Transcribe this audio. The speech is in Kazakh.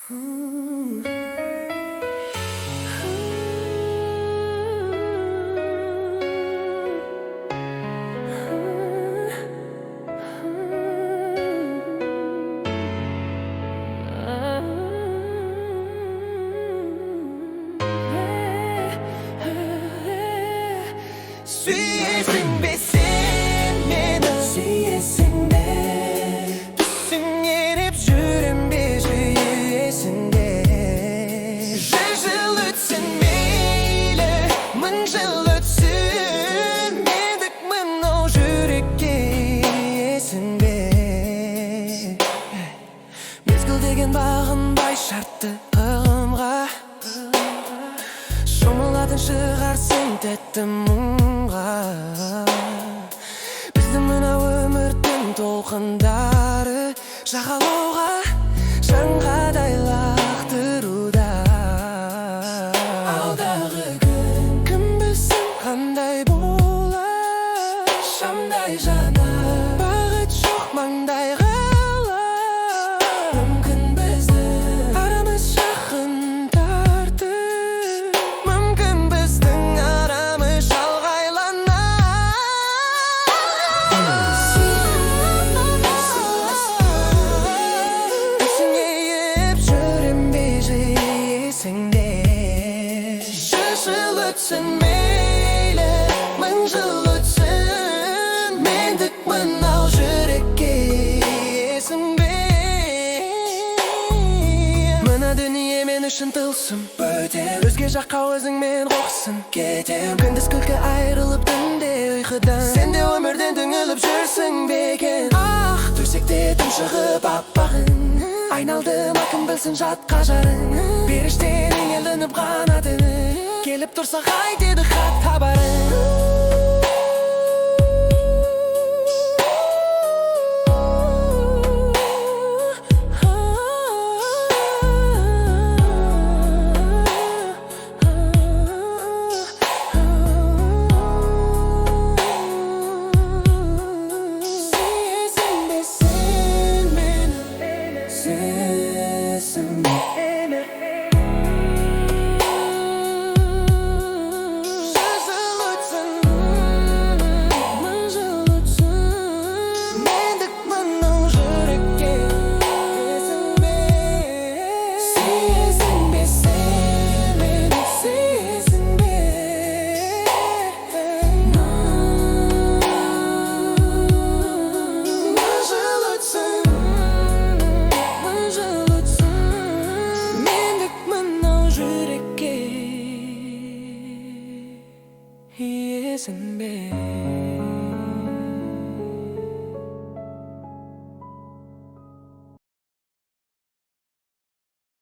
Сүйесің бе сен мені, сүйесің бе? Түсің еріп жүрем бе жүйесінде? 100 жыл өтсін мейлі, 1000 жыл өтсін, мендік мынау жүрекке иесің бе? Мезгіл деген бағынбай шартты ығымға, шомылатын шығарсың тәтті мұңға. Бізді мына өмірдің толқындары жағалауға жаңғадай лақтыруда. Алдағы күн, кім білсін, қандай болар? Шамдай жанар, бағыт жоқ маңдай қалар. Мүмкін, біздің арамыз жақын тартып, мүмкін, біздің арамыз шалғайланар. Түсіңе еріп жүрем бе жиі есіңде? 100 жыл өтсін мейлі, 1000 жыл өтсін, мендік мынау жүрекке иесің бе? Мына дүние мен үшін тылсым, бөтен. Өзге жаққа өзіңмен қоқсын кетем. Күндіз күлкі, айырылып түнде ұйқыдан. Сен де өмірден түңіліп жүрсің бе екен? Ах, төсекте тұншығып аппағың, айналды ма, кім білсін, жатқа жарың. Періштенің ілініп қанатын, келіп тұрса қайтеді хат хабарың? Сүйесің бе сен мені, сүйесің бе? 100 жыл өтсін, 1000 жыл өтсін, мендік мынау жүрекке иесің бе? Сүйесің бе сен мені, сүйесің бе? 1000 жыл өтсін, 1000 жыл өтсін, мендік мынау жүрекке иесің бе?